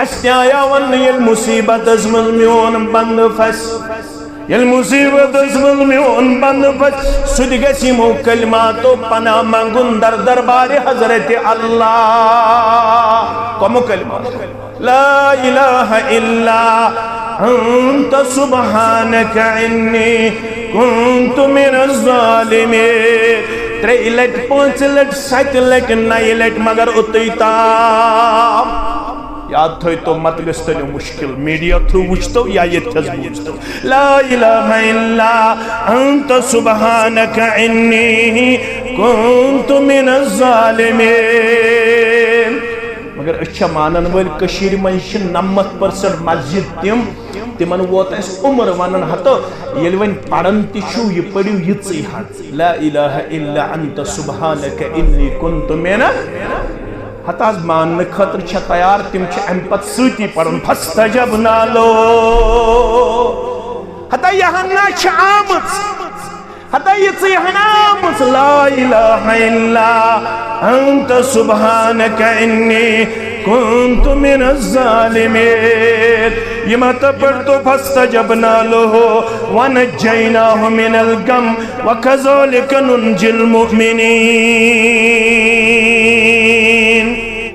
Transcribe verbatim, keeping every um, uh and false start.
اسہِ تہِ آیا وننہٕ، ییٚلہِ مُصیبتس منٛز میون بندٕ پھسہِ، ییٚلہِ مُصیبتس منٛز میون بندٕ پھسہِ، سُہ تہِ گژھِ یِمو کلماتو پناہ منگُن در دربارِ حضرت اللہ۔ کمو کلماتو؟ لا الہ الا انت سبحانک انی کنت من الظالمین۔ ترٛیٚیہِ لٹہِ، پانٛژِ لٹہِ، ستہِ لٹہِ، نَیہِ لٹہِ، مگر اوٚتُے تام۔ یاد تھٲیتو، مت گژھِ تیٚلہِ مشکل، میڈیا تھرو وٕچھتو یا ییٚتہِ تھس بوٗزتو۔ لا الہ الا انت سبحانک انی کنت من الظالمین۔ مگر أسۍ چھِ مانن وٲلۍ، کٔشیٖرِ منٛز چھِ نَمَتھ پٔرسنٹ مسجد تِم، تِمن ووت اَسہِ عمر ونان، ہتو ییٚلہِ وۄنۍ پران تہِ چھِو، یہِ پٔرِو یِژٕے ہن، لا الہ الا انت سبحانک انی کنت من۔ ہتہٕ از ماننہٕ خٲطرٕ چھےٚ تیار، تِم چھِ امہِ پتہٕ سۭتی پران، فاستجبنا لہ۔ ہتہٕ یہِ ہنا چھِ آمٕژ، ہتہٕ یِژٕے ہنا آمٕژ، لا الہ الا انت سبحانک انی کنت من الظالمین۔ یِم ہتہٕ پٔرۍتو، فاستجبنا لہ ونجیناہ من الغم وکذالک ننجی المؤمنین۔